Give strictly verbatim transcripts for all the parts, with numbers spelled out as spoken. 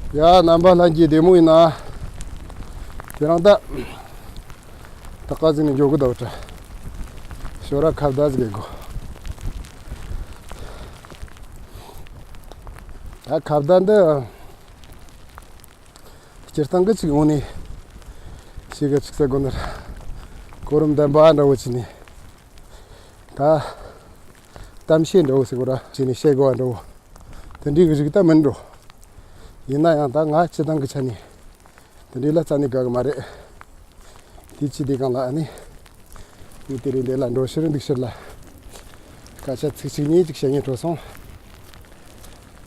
ཡ། རྣམ་པ་ལྷན་རྒྱས་བདེ་མོ་ཡིན་ན། ཁྱེད་རང་ད། ད་ག་ཟིག་ནས་འགྱོ་གི་འདུག་དྲ། ཞོ་ར་ཁ་བརྡ་ཟིག་གོ། ད་ཁ་བརྡ་འདི། སྤྱིར་བཏང་གི་ཅིག་འོང་ནས། ཞིག་གི་ཅིག་ཟེར་དགོས་ནི་ར། གོ་རིམ་ལྡན་པ་འདྲ་བོ་བྱས་ནས། ད། གཏམ་བཤད་འདྲ་བོ་ཟེར་དགོས་ར་བྱས་ནས་བཤད་དགོས་པ་འདྲ་བོ། དེ་འདྲའི་གི་རིགས་ད་མིན་འགྲོ། ཡིན་ན་ཡང་ད་ང་སྤྱིར་བཏང་གི་ཆ་ནས། དེ་འདྲའི་ལ་རྩ་ནས་དགའ་གི་མ་རེད། དེ་ཅི་དེ་གང་ལ་ཨ་ནི། ངས་དེ་རིང་འདི་ལ་འགྲོ་ཕྱིར་འདུག་ཕྱིར་ལ། སྐད་ཆ་ཚིག་གཅིག་གཉིས་ཅིག་བཤད་སྙིང་བྲོ་སོང་།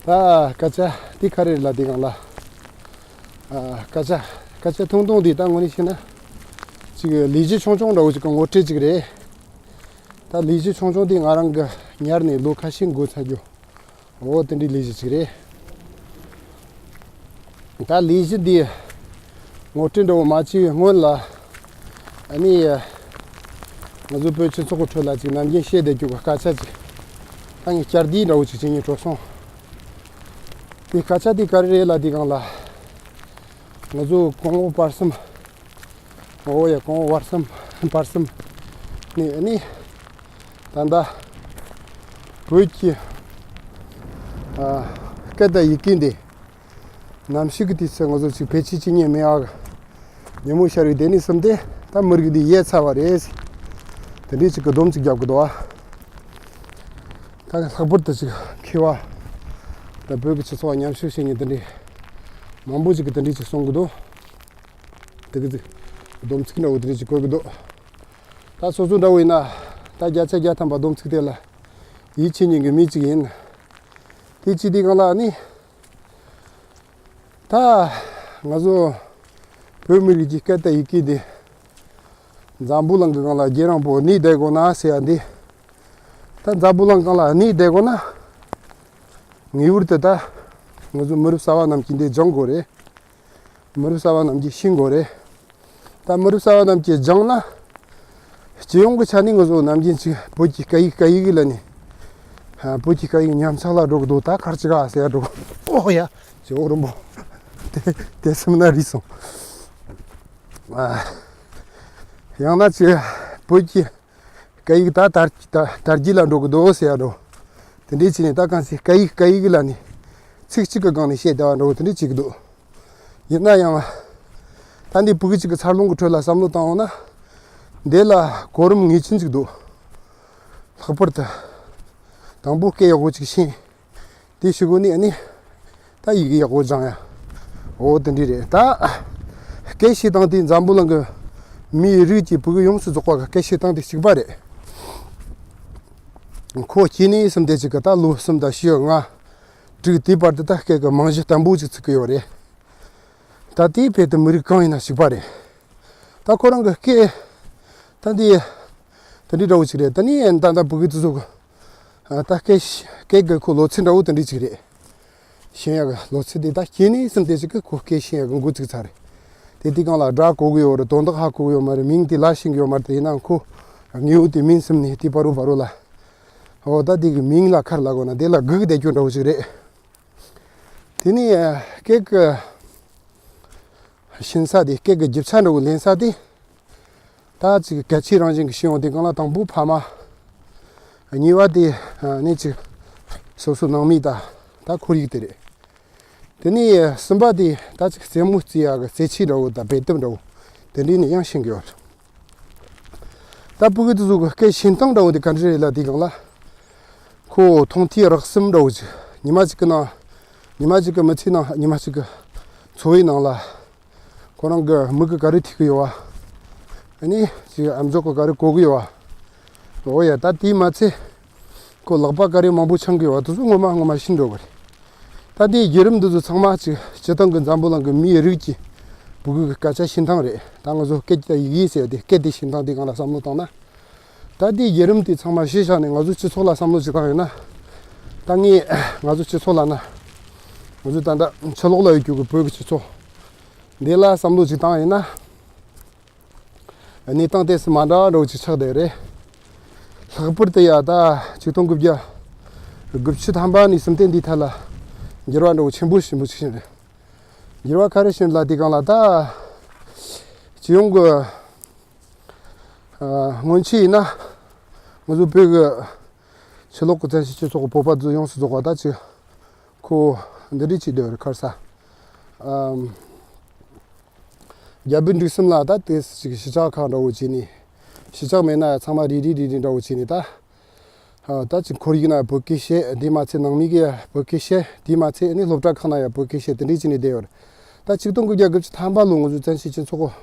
ད་སྐད་ཆ་དེ་ག་རེ་རེད་ལ་དེ་གང་ལ། ཨ། སྐད་ཆ་སྐད་ཆ་ཐུང་ཐུང་དེ་ད་དངོས་གནས་བཤད་ན། ཅིག་ལས་གཞི་ཆུང་ཆུང་འདྲ་བོ་ཅིག་གི་ངོ་སྤྲོད་ཅིག་རེད། ད་ལས་གཞི་ཆུང་ཆུང་དེ་ང་རང་གི་ཉར་ནས་ལོ་ཁ་ཤས་འགོར་ཚར་རྒྱུ། འོ་དེ་འདྲའི་ལས་གཞི་ཅིག་རེད། ད་ལས་གཞི་འདི་ངོ་སྤྲོད་འདྲ་བོ་མ་བྱས་པའི་སྔོན་ལ། ཨ་ནི། ང་ཚོ་བོད་སྤྱི་ཚོགས་ཀྱི་ཁྲོད་ལ་ཅིག་ནམ་རྒྱུན་བཤད་བསྡད་རྒྱུ་གི་སྐད་ཆ་ཅིག་ད་ངས་བསྐྱར་ཟློས་འདྲ་བོ་ཅིག་བྱེད་སྙིང་བྲོ་སོང་། དེ་སྐད་ཆ་དེ་ག་རེ་རེད་ལ་དེ་གང་ལ། ང་ཚོ་གོང་འོག་བར་གསུམ། འོ་ཡ། གོང་འོག་བར་གསུམ། བར་གསུམ་ནས་ཨ་ནི། ད་ལྟ་བོད་ཀྱི། ཨ། སྐད་དང་ཡི་གེ་འདི་ནམ་ཞིག་གི་དུས་ཚོད་ང་ཚོ་ཅིག་བེད་སྤྱོད་བྱེད་ཉན་མེད་ཨ། ཉིན་མོ་ཤར་བའི་དེ་ནས་བཟུང་སྟེ་ད་མི་རིགས་འདི་ཡལ་ཚར་བ་རེད། དེ་འདྲའི་ཅིག་གི་སྡོམ་ཅིག་རྒྱབ་གི་འདུག་ཨ། ད་ལྷག་པར་དུ་ཅིག་མཁས་པ་ད་བོད་ཀྱི་སྤྱི་ཚོགས་མཉམ་ཞུགས་བྱེད་མཁན་དེ་འདྲའི་མང་པོ་ཅིག་གིས་དེ་འདྲའི་ཅིག་གསུང་གི་འདུག་དེ་གི་ཅིག་སྡོམ་ཚིག་འདྲ་བོ་དེ་འདྲའི་ཅིག་བཀོད་གི་འདུག་ད་སོ་སོ་འདྲ་བོ་ཡིན་ན་ད་བརྒྱ་ཆ་བརྒྱ་ཐམ་པ་སྡོམ་ཚིག་དེ་ལ་ཡིད་ཆེས་མཁན་གྱི་མི་ཅིག་ཡིན། དེ་ཅི་དེ་གང་ལ་ནི། ད་ང་ཚོ་བོད་མི་རིགས་ཀྱི་སྐད་དང་ཡི་གེ་འདི་འཛམ་བུ་གླིང་གི་སྒང་ལ་རྒྱལ་རིང་པོ་གནས་བསྡད་དགོས་ན་ཟེར་ཡ་འདི། ད་འཛམ་བུ་གླིང་སྒང་ལ་གནས་བསྡད་དགོས་ན། ངེས་པར་དུ་ད་ང་ཚོ་མི་རབས་གསར་བ་རྣམས་ཀྱིས་འདི་སྦྱང་དགོས་རེད། མི་རབས་གསར་བ་རྣམས་ཀྱིས་ཤེས་དགོས་རེད། ད་མི་རབས་གསར་བ་རྣམས་ཀྱིས་སྦྱངས་ན། སྤྱི་ཡོངས་ཀྱི་ཆ་ནས་ང་ཚོ་ནམ་རྒྱུན་ཅིག་བོད་ཀྱི་སྐད་ཡིག་སྐད་ཡིག་ལ་ནི། ཧ། བོད་ཀྱི་སྐད་ཡིག་ཉམས་ཆག་ལ་འགྲོ་གི་འདུག་ད་གར་ཅིག་ག་ཟེར་འགྲོ། ཨོ་ཡ། ཇོ་རིན་པོ། དེ་དེ་སེམས་ན་རིག་སོང་། ཨ། ཡང་ན་ཅིག་བོད་ཀྱི་སྐད་ཡིག་ད་དར་ད་དར་རྒྱས་ལ་འགྲོ་གི་འདུག་ཟེར་འགྲོ། དེ་འདྲའི་ཅིག་ནས་ད་གང་ཟེར་སྐད་ཡིག་སྐད་ཡིག་ལ་ནི། ཚིག་གཅིག་གི་སྒང་ནས་བཤད་བསྡད་པ་འདྲ་བོ་དེ་འདྲའི་ཅིག་འདུག་ཡིན་ན་ཡང་། ད་འདི་ཕྲུ་གུ་གཅིག་གི་འཚར་ལོངས་ཀྱི་ཁྲོད་ལ་བསམ་བློ་བཏང་འོང་ན། འདི་ལ་གོ་རིམ་ངེས་ཅན་ཅིག་འདུག་ལྷག་པར་དུ། དང་པོ་སྐད་ཡག་པོ་ཅིག་ཤེས། དེ་ཞུ་གོ་ནི་ཨ་ནི། ད་ཡི་གེ་ཡག་པོ་སྦྱང་ཡ། འོ་དེ་འདྲ་རེད་ད། སྐད་བཤད་སྟངས་དེ་འཛམ་བུ་གླིང་གི་མིའི་རིགས་ཀྱི་ཕྲུ་གུ་ཡོངས་སུ་རྫོགས་པ་གི་སྐད་བཤད་སྟངས་དེ་གཅིག་པ་རེད། ཁོ་སྐྱེས་ནས་བཟུང་སྟེ་ཅིག་གི་ད་ལོ་གསུམ་དང་བཞི་ལྔ། དྲུག་དེའི་བར་དུ་ད་སྐད་ཀྱི་རྨང་གཞི་བརྟན་པོ་ཅིག་ཚུགས་ཀྱི་ཡོད་རེད། ད་དེའི་བར་དུ་མི་རིགས་གང་ཡིན་ན་གཅིག་པ་རེད། ད་ཁོ་རང་གི་སྐད། ད་འདི། ད་འདི་འདྲ་བོ་ཅིག་རེད། ད་ནི་ད་ད་ཕྲུ་གུ་དེ་ཚོ་གི། ད་སྐད་སྐད་ཀྱི་ཁོ་ལོ་ཚད་འདྲ་བོ་དེ་འདྲ་ཅིག་རེད། ཤེས་ཡག་གི་ལོ་ཚད་དེ་ད་སྐྱེས་ནས་བཟུང་སྟེ་ཅིག་གི་ཁོ་སྐད་ཤེས་ཡག་གི་འགོ་ཚུགས་ཚར་རེད། དེ་དེ་སྒང་ལ་སྒྲ་གོ་གི་ཡོད་རེད། དོན་དག་ཧ་གོ་གི་ཡོད་མ་རེད། མིང་དེ་ལབ་ཤེས་གི་ཡོད་མ་རེད། དེ་ཡིན་ནའང་ཁོ་དངོས་པོ་དེ་མིང་སེམས་ནས་དེ་བར་དུ་བར་དུ་ལ། འོ་ད་དེ་གི་མིང་ལ་ཁར་ལབ་དགོས་ན་དེ་ལ་སྒུག་བསྡད་རྒྱུ་འདྲ་བོ་ཅིག་རེད། དེ་ནས་སྐད་ཀྱི་ཤེས་ས་དེ། སྐད་ཀྱི་རྒྱུ་ཆ་འདྲ་བོ་ལེན་ས་དེ། ད་ཅིག་གལ་ཆེའི་རང་བཞིན་གྱི་ཤེས་ཡོན་དེ་སྒང་ལ་དང་པོ་ཕ་མ། གཉིས་པ་དེ་ནི་ཅིག་སོ་སོའི་ནང་མི་དང་ད་ཁོར་ཡུག་དེ་རེད། དེ་ནས་གསུམ་པ་དེ་ད་ཅིག་རྩེད་མོ་རྩེ་ཡག་གི་རྩེད་ཆས་འདྲ་བོ་དང་དཔེ་དེབ་འདྲ་བོ་དེ་འདྲས་ནས་ཡང་ཤེས་ཀྱི་ཡོད། ད་ཕྲུ་གུ་དེ་ཚོ་གི་སྐད་ཤེས་སྟངས་འདྲ་བོ་དེ་ག་འདྲ་རེད་ལབ་དུས་སྒང་ལ། ཁོ་མཐོང་ཐོས་རེག་གསུམ་འདྲ་བོ་ཅིག་ཉི་མ་གཅིག་གི་ནང་། ཉི་མ་གཅིག་གི་མི་ཚེའི་ནང་། ཉི་མ་གཅིག་གི་འཚོ་བའི་ནང་ལ། ཁོ་རང་གི་མིག་གིས་ག་རེ་ཐོས་ཀྱི་ཡོད་པ། ཨ་ནི་ཅིག་ཨམ་ཅོག་གིས་ག་རེ་གོ་གི་ཡོད་པ། འོ་ཡ། ད་དེས་མ་ཚད་ཁོ་ལག་པ་ག་རེ་མང་པོ་འཆང་གི་ཡོད་པ་དེ་ཚོ་ངོ་མ་ངོ་མ་ཤེས་འགྲོ་གི་རེད། ད་དེའི་བརྒྱུད་རིམ་འདི་ཚོ་ཚང་མ་ཅིག་སྤྱིར་བཏང་གི་འཛམ་བུ་གླིང་གི་མིའི་རིགས་ཀྱི་ཕྲུ་གུ་གི་སྐད་ཆ་ཤེས་སྟངས་རེད། ད་ང་ཚོ་སྐད་ཀྱི་ཡི་གེ་ཟེར་ཡ་དེ། སྐད་དེ་ཤེས་སྟངས་དེ་སྒང་ལ་བསམ་བློ་བཏང་ན། ད་དེའི་བརྒྱུད་རིམ་དེ་ཚང་མ་གཞི་བཞག་ནས་ང་ཚོ་སྤྱི་ཚོགས་ལ་བསམ་བློ་ཅིག་བཏང་ཡོད་ན། ད་ངས་ང་ཚོ་སྤྱི་ཚོགས་ལབ་ན། ང་ཚོ་ད་ལྟ་ཕྱི་ལོགས་ལ་ཡོད་རྒྱུ་གི་བོད་ཀྱི་སྤྱི་ཚོགས་འདི་ལ་བསམ་བློ་ཅིག་བཏང་ཡིན་ན། གནས་སྟངས་ཏོག་ཙམ་མ་འདྲ་བ་འདྲ་བོ་ཅིག་ཆགས་བསྡད་རེད། ལྷག་པར་དུ་ཡ་ད་ཆིག་སྟོང་དགུ་བརྒྱ་དགུ་བཅུ་ཐམ་པ་ནས་བཟུང་སྟེ་འདིའི་ཐད་ལ་འགྱུར་བ་འདྲ་བོ་ཆེན་པོ་ཆེན་པོ་ཅིག་ཕྱིན་རེད། འགྱུར་བ་ག་རེ་ཕྱིན་ལབ་དུས་སྒང་ལ། ད་སྤྱི་ཡོངས་ཀྱི་ཨ་སྔོན་ཆད་ཡིན་ན་ང་ཚོ་བོད་ཀྱི་ཕྱི་ལོགས་ཀྱི་བཙན་བྱོལ་སྤྱི་ཚོགས་ཀྱི་བོད་པ་ཚོ་ཡོངས་སུ་རྫོགས་པ་ད་ཅིག་ཁོ་འདི་འདྲ་བྱས་བསྡད་ཡོད་རེད། ག་རེ་ཟེར། ཨམ། རྒྱལ་པོའི་འབྲུག་གསུམ་ལ་ད་དེ་ཅིག་གཞིས་ཆགས་ཁག་འདྲ་བོ་བྱས་ནས། གཞིས་ཆགས་མེད་ན་ཡང་ཚང་མ་རིལ་རིལ་རིལ་རིལ་འདྲ་བོ་བྱས་ནས་ད། ཨ། ད་ཅིག་ཁོར་ཡུག་ན་བོད་སྐད་བཤད། དེ་མ་ཚད་ནང་མི་གིས་ཡང་བོད་སྐད་བཤད། དེ་མ་ཚད་ནི་སློབ་གྲྭ་ཁག་ན་ཡང་བོད་སྐད་བཤད། དེ་འདྲ་བྱས་ནས་བསྡད་ཡོད་རེད། ད་ཆིག་སྟོང་དགུ་བརྒྱ་དགུ་བཅུ་ཐམ་པ་ལོ་ང་ཚོའི་བཙན་བྱོལ་སྤྱི་ཚོགས་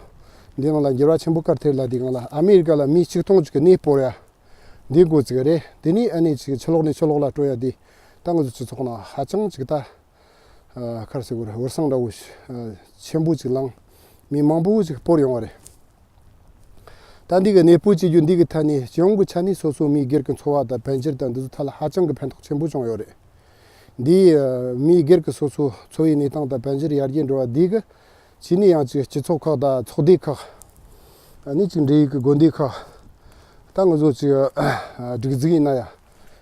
འདི་ནང་ལ་འགྱུར་བ་ཆེན་པོ་ག་རེ་ཐེབས་ལབ་དུས་སྒང་ལ། ཨ་མི་རི་ཀ་ལ་མི་ཆིག་སྟོང་ཅིག་གི་གནས་སྤོར་ཡ་འདི་འགོ་བཙུགས་རེད། དེ་ནས་ཨ་ནི་ཅིག་ཕྱི་ལོགས་ནས་ཕྱི་ལོགས་ལ་སྤྲོད་ཡ་དེ་ད་ང་ཚོ་སྤྱི་ཚོགས་ནང་ཧ་ཅང་ཅིག་ད། ཨ། ག་རེ་ཟེར་དགོས་རེད། འོད་སྲུང་འདྲ་བོ་ཞིག་ཨ། ཆེན་པོ་ཅིག་ལངས། མི་མང་པོ་ཅིག་སྤོར་ཡོང་བ་རེད། ད་འདི་གི་གནས་སྤོ་བྱེད་རྒྱུ་འདི་གི་ཐད་ནས་སྤྱི་ཡོངས་ཀྱི་ཆ་ནས་སོ་སོ་མི་སྒེར་གྱི་འཚོ་བ་དང་དཔལ་འབྱོར་དང་འདི་ཚོ་ཐད་ལ་ཧ་ཅང་གི་ཕན་ཐོགས་ཆེན་པོ་བྱུང་ཡོད་རེད། འདིས་ཨ། མི་སྒེར་གྱི་སོ་སོ་འཚོ་བའི་གནས་སྟངས་དང་དཔལ་འབྱོར་ཡར་རྒྱས་འགྲོ་བ་འདི་གི་བྱས་ནས་ཡང་ཅིག་སྤྱི་ཚོགས་ཁག་དང་ཚོགས་སྡེ་ཁག་ཨ་ནི་ཅིག་འབྲེལ་ཡོད་ཀྱི་དགོན་སྡེ་ཁག་ད་ང་ཚོ་ཅིག་ཨ། སྒྲིག་འཛུགས་ཡིན་ན་ཡང་།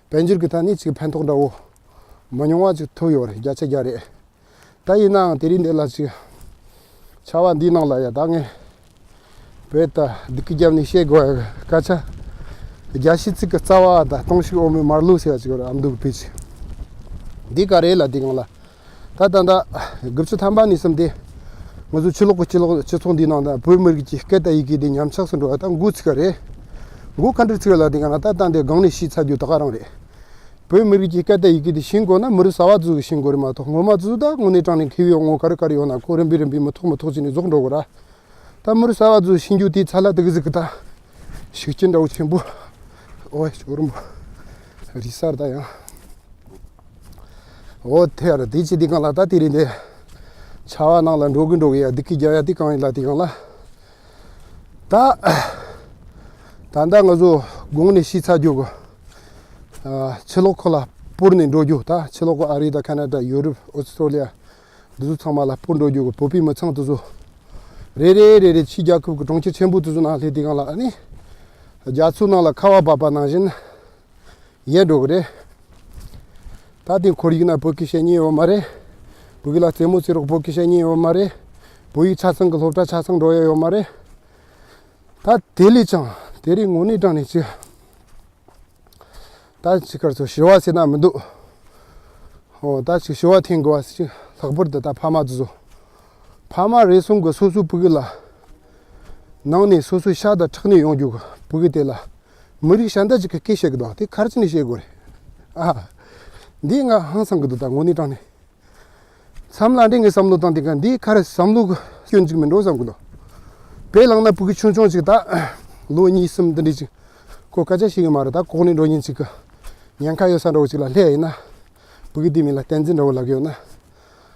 དཔལ་འབྱོར་གྱི་ཐད་ནས་ཅིག་ཕན་ཐོགས་འདྲ་བོ་མི་ཉུང་བ་ཅིག་ཐོབ་ཡོད་རེད། བརྒྱ་ཆ་བརྒྱ་རེད། ད་ཡིན་ནའང་དེ་རིང་འདི་ལ་ཅིག་ཆར་པ་འདིའི་ནང་ལ་ཡ་ད་ངས་བོད་ད་སྡུག་གི་རྒྱབ་ནས་བཤད་དགོས་ཡ་སྐད་ཆ། རྒྱལ་སྤྱིའི་ཚིག་གི་རྩ་བ་དང་སྟོང་ཤུགས་འོ་མའི་མར་ལུག་ཟེར་བ་ཅིག་ཡོད་རེད། ཨ་མདོ་གི་བོད་ཀྱི་འདི་ག་རེད་ལབ་དུས་སྒང་ལ། ད་ད་ད་དགུ་བཅུ་ཐམ་པ་ནས་བཟུང་སྟེ་ང་ཚོ་ཕྱི་ལོགས་ཀྱི་སྤྱི་ལོགས་སྤྱི་ཚོགས་འདིའི་ནང་ད་བོད་མི་རིགས་ཀྱི་སྐད་དང་ཡི་གེ་དེ་ཉམས་ཆག་སུ་འགྲོ་བ་ད་འགོ་ཚུགས་ཀ་རེད། འགོ་ག་འདྲ་ཚུགས་ལབ་དུས་སྒང་ལ། ད་ད་འདི་སྒང་ནས་ཤེས་ཚར་རྒྱུ་ད་ག་རང་རེད། བོད་མི་རིགས་ཀྱི་སྐད་དང་ཡི་གེ་དེ་ཤེས་དགོས་ན་མི་རབས་གསར་བ་ཚོ་གིས་ཤེས་དགོས་རེད་མ་གཏོགས། སྔོན་མ་ཚོ་ད་དངོས་གནས་དྲང་གནས་མཁས་པའི་ངོ་ག་རེ་ག་རེ་ཡོད་ན་ཁོ་རིམ་པས་རིམ་པས་མི་ཐོག་མི་ཐོག་བྱས་ནས་རྫོགས་འགྲོ་གི་ར། ད་མི་རབས་གསར་བ་ཚོས་ཤེས་རྒྱུ་དེའི་ཚད་ལ་དེ་གི་ཟིག་གི་ད་ཤུགས་རྐྱེན་འདྲ་བོ་ཆེན་པོ། ཨོའི་ཞོ་རུམ་པོ་རི་སར་ད་ཡང་། ཨོ་དེ་ཡ་ར་དེ་ཅི་དེ་གང་ལ་ད་དེ་རིང་དེ་ཆར་པ་ནང་ལ་འགྲོ་གི་འགྲོ་གི་ཡ་སྡུག་གི་རྒྱབ་ཡ་དེ་གང་ཡིན་ལབ་དུས་སྒང་ལ། ད་ད་ལྟ་ང་ཚོ་གོང་ནས་ཤེས་ཚར་རྒྱུ་གི། ཨ། ཕྱི་ལོགས་ཁག་ལ་སྤོར་ནས་འགྲོ་རྒྱུ། ད་ཕྱི་ལོགས་ཁག་ཨ་རི་དང་ཁ་ན་ཌ། ཡུ་རོབ། ཨོ་སི་ཀྲོ་ལི་ཡ། འདི་ཚོ་ཚང་མ་ལ་སྤོར་འགྲོ་རྒྱུ་གི་བོད་པའི་མི་ཚང་དེ་ཚོ་རེ་རེ་རེ་རེ་ཕྱིའི་རྒྱལ་ཁབ་ཀྱི་གྲོང་ཁྱེར་ཆེན་པོ་དེ་ཚོ་ནང་སླེབས་དུས་སྒང་ལ། ཨ་ནི་རྒྱ་མཚོའི་ནང་ལ་ཁ་བ་བབས་པ་ནང་བཞིན་ཡལ་འགྲོ་གི་རེད། ད་དེ་ཁོར་ཡུག་ན་བོད་སྐད་བཤད་མཁན་ཡོད་མ་རེད། བོད་སྐད་ལ་རྩེད་མོ་རྩེ་རོགས་བོད་སྐད་བཤད་མཁན་ཡོད་མ་རེད། བོད་ཡིག་ཆ་ཚང་གི་སློབ་གྲྭ་ཆ་ཚང་འགྲོ་ཡ་ཡོད་མ་རེད། ད་དེ་ལས་ཀྱང་དེ་རིང་དངོས་གནས་དྲང་གནས་ཅིག་ད་ཅིག་ག་རེ་ཟེར། ཞི་བ་ཟེར་ན་མི་འདུག་ཨོ་ད་ཅིག་ཞི་བ་འཐེན་དགོས་པ་ཞིག་ལྷག་པར་དུ་ད་ཕ་མ་དེ་ཚོ། ཕ་མ་རེ་ཟུང་གིས་སོ་སོའི་ཕྲུ་གུ་ལ་ནང་ནས་སོ་སོའི་ཤ་དང་ཁྲག་ནས་ཡོང་རྒྱུ་གི་ཕྲུ་གུ་དེ་ལ་མི་རིགས་གཞན་དག་ཅིག་གིས་སྐད་བཤད་གི་འདུག་དེ་ག་རེ་བྱས་ནས་བཤད་དགོས་རེད། ཨ། འདི་ང་ཧང་སང་གི་འདུག་ད་དངོས་གནས་དྲང་གནས། མཚམས་ལ་འདི་ངས་བསམ་བློ་བཏང་དུས་སྒང་འདི་ག་རེ་བསམ་བློ་གི་སྐྱོན་ཅིག་མིན་འགྲོ་བསམ་གི་འདུག་དཔེ་བླངས་ན་ཕྲུ་གུ་ཆུང་ཆུང་ཅིག་ད་ལོ་གཉིས་གསུམ་འདི་འདྲ་ཅིག་ཁོ་སྐད་ཆ་ཤེས་གི་མ་རེད། ད་གོག་ནས་འགྲོ་མཁན་ཅིག་གི་ཉེན་ཁ་ཡོད་ས་འདྲ་བོ་ཅིག་ལ་སླེབས་ཡིན་ན། ཕྲུ་གུ་དེའི་མིང་ལ་བསྟན་འཛིན་འདྲ་བོ་ལབ་གི་ཡོད་ན།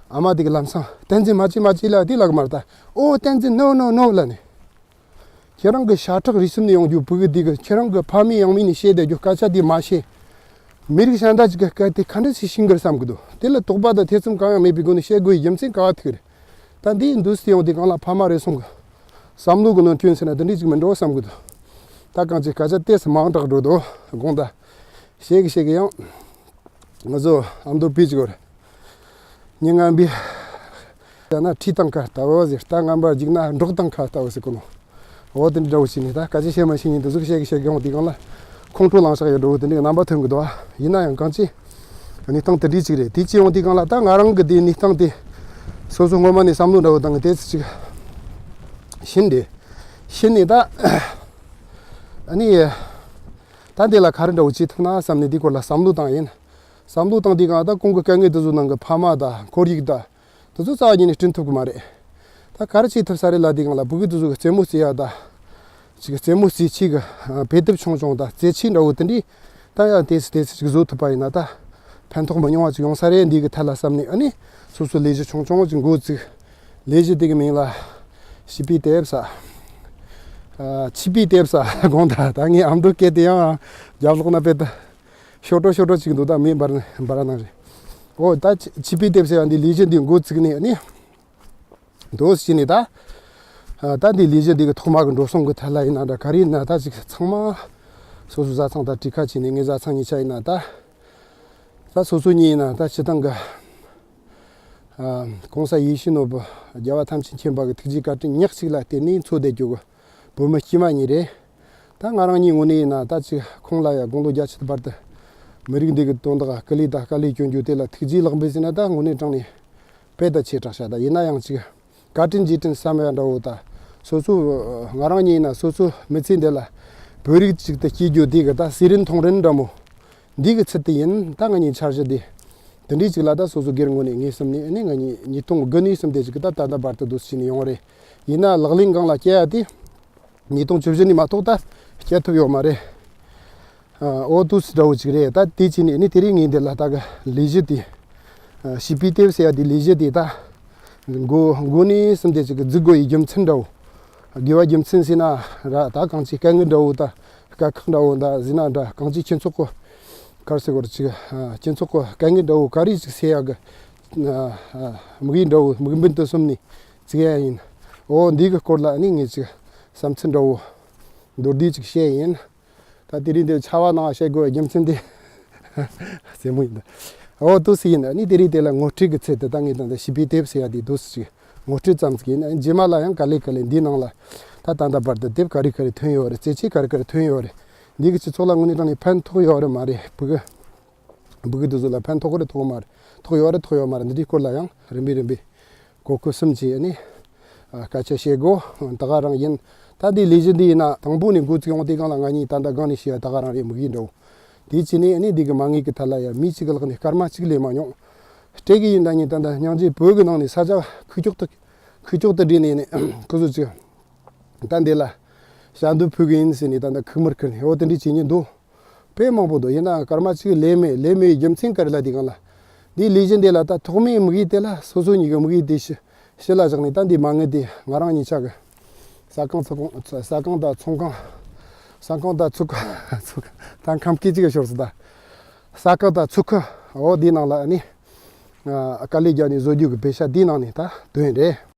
ཨ་མ་དེ་གིས་ལམ་སང་བསྟན་འཛིན་མ་བྱེད་མ་བྱེད་ལབ་དེ་ལབ་གི་མ་རེད། ད་ཨོ་བསྟན་འཛིན་ནོ་ནོ་ནོ་ལབ་ནས། ཁྱེད་རང་གི་ཤ་ཁྲག་རུས་གསུམ་ནས་ཡོང་རྒྱུ་ཕྲུ་གུ་འདི་གིས་ཁྱེད་རང་གི་ཕ་མེས་ཡང་མེས་ནས་བཤད་བསྡད་རྒྱུ་སྐད་ཆ་འདི་མ་ཤེས། མི་རིགས་གཞན་དག་ཅིག་གི་སྐད་དེ་ག་འདྲ་ཞིག་ཤེས་གི་རེད་བསམ་གི་འདུག་དེ་ལ་དོགས་པ་དང་ཐེ་ཚོམ་གང་ཡང་མེད་པའི་སྒོ་ནས་བཤད་དགོས་ཡི་རྒྱུ་མཚན་ག་བ་ཐུག་རེད། ད་འདི་འདུག་སེ་ཡོང་དུས་སྒང་ལ་ཕ་མ་རེ་ཟུང་གི་བསམ་བློ་གི་ནང་སྐྱོན་ཟེར་ན་འདི་འདྲ་ཅིག་མིན་འགྲོ་བསམ་གི་འདུག་ད་གང་ཅིག་སྐད་ཆ་ཏོག་ཙམ་མང་དྲགས་འགྲོ་འདུག་དགོངས་དག་བཤད་གི་བཤད་གི་ཡང་། ང་ཚོ་ཨ་མདོ་བོད་ཅིག་ཡོད་རེད། མྱི་ངན་པས་བཤད་ན་ཁྲིད་བཏང་ཁ་ལྟ་བུ་ཟེར། རྟ་ངན་པ་རྒྱུག་ན་འདྲོག་བཏང་ཁ་ལྟ་བུ་ཟེར་གོ་ནོ། འོ་དེ་འདྲ་བོ་བྱས་ནས་ད་སྐད་ཆ་བཤད་མ་ཤེས་མཁན་དེ་ཚོ་བཤད་གི་བཤད་གི་ཡོང་དུས་སྒང་ལ་ཁོང་ཁྲོ་ལངས་ཤག་ཡོད་འགྲོ་བོ་དེ་འདྲའི་རྣམ་པ་ཐོན་གི་འདུག་ཡིན་ན་ཡང་གང་ཅི་གནས་སྟངས་དེ་འདྲ་ཅིག་རེད། དེ་ཅི་ཡོང་དུས་སྒང་ལ་ད་ང་རང་གི་དེའི་གནས་སྟངས་དེ་སོ་སོ་སྔོན་མ་ནས་བསམ་བློ་འདྲ་བོ་བཏང་གི་དེ་ཚོ་ཅིག་ཤེས་འདི་ཤེས་ནས་ད་ཨ་ནི་ད་འདི་ལ་ག་རེ་འདྲ་བོ་བྱེད་ཐུབ་ན་བསམ་ནས་འདི་སྐོར་ལ་བསམ་བློ་བཏང་ཡིན། བསམ་བློ་བཏང་དུས་སྒང་ད་ཁོང་གི་དཀའ་ངལ་དེ་ཚོ་ནང་གི་ཕ་མ་དང་ཁོར་ཡུག་དང་དེ་ཚོ་རྩ་བ་ཉིད་ནས་བསྐྲུན་ཐུབ་གི་མ་རེད། ད་ག་རེ་བྱེད་ཐུབ་ས་རེད་ལབ་དུས་སྒང་ལ་ཕྲུ་གུ་དེ་ཚོ་གི་རྩེད་མོ་རྩེ་ཡ་ད་ཅིག་རྩེད་མོ་རྩེ་ཆས་ཀྱི་ཨ་བེད་སྟོབས་ཆུང་ཆུང་དང་རྩེད་ཆས་འདྲ་བོ་དེ་འདྲའི་ད་ཡང་ཏོག་ཙམ་ཏོག་ཙམ་ཅིག་བཟོ་ཐུབ་པ་ཡིན་ན་ད་ཕན་ཐོགས་མི་ཉུང་བ་ཅིག་ཡོང་ས་རེད། འདི་གི་ཐད་ལ་བསམ་ནས་ཨ་ནི་སོ་སོ་ལས་གཞི་ཆུང་ཆུང་ཅིག་འགོ་བཙུགས། ལས་གཞི་དེ་གི་མིང་ལ་བྱིས་པའི་དེབ་ས། ཨ་བྱིས་པའི་དེབ་ས་དགོངས་དག་ད་ངའི་ཨ་མདོ་སྐད་དེ་ཡང་རྒྱབ་ལོགས་ན་དཔེ་ད། ཤོ་ཏྲོ་ཤོ་ཏྲོ་ཅིག་འདུག་ད་མི་འབར་འབར་ནང་རེད། ཨོ་ད་བྱིས་པའི་དེབ་ཟེར་བ་འདི་ལས་གཞི་འདི་འགོ་བཙུགས་ནས་ནི་འདུག་སེ་བྱས་ནས་ད། ད་འདི་ལས་གཞི་འདི་གི་ཐོག་མ་གི་འགྲོ་སོང་གི་ཐད་ལ་ཡིན་ན་འདྲ་ག་རེ་ཡིན་ན་ད་ཅིག་ཚང་མ་སོ་སོའི་བཟའ་ཚང་དང་གྲོས་ཁ་བྱས་ནས། ངའི་བཟའ་ཚང་གཉིས་ཆ་ཡིན་ན་ད་ད་སོ་སོ་གཉིས་ཡིན་ན་ད་སྤྱི་བཏང་གི་ ཨ། གོང་ས་ཡིད་བཞིན་ནོར་བུ་རྒྱལ་བ་ཐམས་ཅད་མཁྱེན་པ་གི་ཐུགས་རྗེ་བཀའ་དྲིན་ཉག་གཅིག་ལ་བརྟེན་ནས་འཚོ་བསྡད་རྒྱུ་གི་བོད་མི་དཀྱུས་མ་ཉིད་རེད། ད་ང་རང་ཉིད་ངོས་ནས་ཡིན་ན་ད་ཅིག་ཁོང་ལ་ཡ་དགུང་ལོ་བརྒྱད་ཅུ་བར་དུ་མི་རིགས་འདི་གི་དོན་དག་སྐུ་ལུས་དང་དཀའ་ལས་སྐྱོན་རྒྱུ་དེ་ལ་ཐུགས་རྗེ་ལེགས་འབུལ་ཟེར་ན་ད་དངོས་གནས་དྲང་ནས་དཔེ་ད་ཆེ་དྲགས་ཤག་ད་ཡིན་ན་ཡང་ཅིག་བཀའ་དྲིན་རྗེས་དྲན་བསམ་ཡ་འདྲ་བོ་ད་སོ་སོ་ང་རང་ཉིད་ཡིན་ན་སོ་སོ་མི་ཚེ་འདི་ལ་བོད་རིགས་ཅིག་ཏུ་སྐྱེ་རྒྱུ་དེ་གི་ད་སྲིད་རིན་མཐོང་རིན་འདྲ་མོ། འདི་གི་ཚུལ་དུ་ཡིན་ད་ང་གཉིས་འཆར་གཞི་འདི། དེ་འདྲའི་ཅིག་ལ་ད་སོ་སོ་སྒེར་ངོས་ནས་ངེས་སེམས་ནས་ཨ་ནི་ང་གཉིས་ཉིས་སྟོང་དགུ་ནས་བཟུང་སྟེ་ཅིག་ད་ད་ལྟ་བར་དུ་འདུག་སེ་བྱས་ནས་ཡོང་བ་རེད། ཡིན་ན་ལག་ལེན་སྒང་ལ་བསྐྱལ་ཡ་དེ་ཉིས་སྟོང་བཅུ་བཞི་ནས་མ་གཏོགས་ད་བསྐྱལ་ཐུབ་ཡོད་མ་རེད། ཨ། འོ་འདུག་སེ་འདྲ་བོ་ཅིག་རེད། ད་དེ་བྱས་ནས་ཨ་ནི་དེ་རིང་ངས་འདི་ལ་ད་གི་ལས་གཞི་དེ། ཨ། བྱིས་པའི་དེབ་ཟེར་ཡ་དེ་ལས་གཞི་དེ་ད་འགོ་འགོ་ནས་བཟུང་སྟེ་ཅིག་འཛུགས་དགོས་ཡི་རྒྱུ་མཚན་འདྲ་བོ། དགོས་པ་རྒྱུ་མཚན་ཟེར་ན་ར་ད་གང་ཅིའི་དཀའ་ངལ་འདྲ་བོ་ད། དཀའ་ཁག་འདྲ་བོ་འདྲ་ཟེར་ན་འདྲ་གང་ཅི་ཁྱེད་ཚོགས་ཀོ་གར་སེ་གོར་ཅིག་ཁྱེད་ཚོགས་ཀོ་དཀའ་ངལ་འདྲ་བོ་ག་རེ་ཅིག་སེལ་ཡག་གི་དམིགས་ཡུལ་འདྲ་བོ་དམིགས་འབེན་དུ་སོམ་ནས་ཅིག་ཡ་ཡིན། འོ་འདི་གི་སྐོར་ལ་ནི་ངས་ཅིག་བསམ་ཚུལ་འདྲ་བོ་མདོར་བསྡུས་ཅིག་བཤད་ཡིན། ད་དེ་རིང་འདི་ཆར་པ་ནང་བཤད་དགོས་རྒྱུ་མཚན་དེ་རྩེད་མོ་ཡིན་ད། འོ་འདུག་སེ་ཡིན་ནི་དེ་རིང་དེ་ལ་ངོ་སྤྲོད་ཀྱི་ཚུལ་དུ་ད་ངས་ད་ལྟ་བྱིས་པའི་དེབ་ཟེར་ཡ་དེ་འདུག་སེ་ཅིག་ངོ་སྤྲོད་ཙམ་ཟིག་ཡིན། རྗེས་མ་ལ་ཡང་ག་ལེ་ག་ལེ་འདིའི་ནང་ལ་ད་ད་ལྟ་བར་དུ་དེབ་ག་རེ་ག་རེ་ཐོན་ཡོད་རེད། རྩེད་ཆས་ག་རེ་ག་རེ་ཐོན་ཡོད་རེད། འདི་གི་སྤྱི་ཚོགས་ལ་དངོས་གནས་དྲང་ནས་ཕན་ཐོགས་ཡོད་རེད་མ་རེད། ཕྲུ་གུ་ཕྲུ་གུ་དེ་ཚོ་ལ་ཕན་ཐོགས་རེད་ཐོགས་མ་རེད། ཐོགས་ཡོད་རེད་ཐོགས་ཡོད་མ་རེད། འདི་འདྲའི་སྐོར་ལ་ཡང་རིམ་པས་རིམ་པས་གོ་སྐབས་གསུམ་གྱིས་ནི་སྐད་ཆ་བཤད་དགོས། ད་ག་རང་ཡིན། ད་འདི་ལས་གཞི་འདི་ཡིན་ན་དང་པོ་ནས་འགོ་བཙུགས་ཡོང་དུས་སྒང་ལ་ང་གཉིས་ད་ལྟ་སྒང་ནས་བཤད་ཡ་ད་ག་རང་རེད། དམིགས་ཡུལ་འདྲ་བོ། དེའི་ཕྱི་ནས་ནི་འདི་གི་མ་དངུལ་གི་ཐད་ལ་ཡང་མི་གཅིག་གི་ལག་ནས་སྐར་མ་གཅིག་ལས་མ་མྱོང་། སྤྲད་གི་ཡིན་ད་ནི་ད་ལྟ་སྙིང་རྗེ་བོད་གི་ནང་ནས་ས་ཆ་ཁུག་ཀྱོག་ཏུ་ཁུག་ཀྱོག་ཏུ་བསྒྲིགས་ནས་ནི་ཁོ་ཚོ་ཅིག་ད་འདི་ལ་ཞལ་འདོན་ཕུལ་གི་ཡིན་ཟེར་ནས་ད་ལྟ་ཁུག་དམར་ཁུར་ནས་འོ་དེ་འདྲ་བྱེད་ཉེན་འདུག་དཔེ་མང་པོ་འདུག་ཡིན་ན་སྐར་མ་གཅིག་ལས་མེད་ལས་མེད་རྒྱུ་མཚན་ག་རེ་ལ་དེ་གང་ལ། འདི་ལས་གཞི་འདི་ལ་ད་ཐོག་མའི་དམིགས་ཡུལ་དེ་ལ་སོ་སོ་གཉིས་ཀྱི་དམིགས་ཡུལ་དེ་ཕྱི་ཕྱི་ལ་བཞག་ནས་ད་འདི་མ་དངུལ་དེ་ང་རང་གཉིས་ཆ་གི་ཟ་ཁང་ཚོང་ཁང་ཟ་ཁང་དང་ཚོང་ཁང་ཟ་ཁང་དང་ཚུགས་ཁང་ཚུགས་ཁང་ད་ཁམས་སྐད་ཅིག་གི་ཤོར་སོང་ད། ཟ་ཁང་དང་ཚུགས་ཁང་འོ་འདི་ནང་ལ་ནི་དཀའ་ལས་བརྒྱབ་ནས་བཟོ་རྒྱུ་གི་པེ་ཤ་འདི་ནང་ནས་ད་དོན་རེད།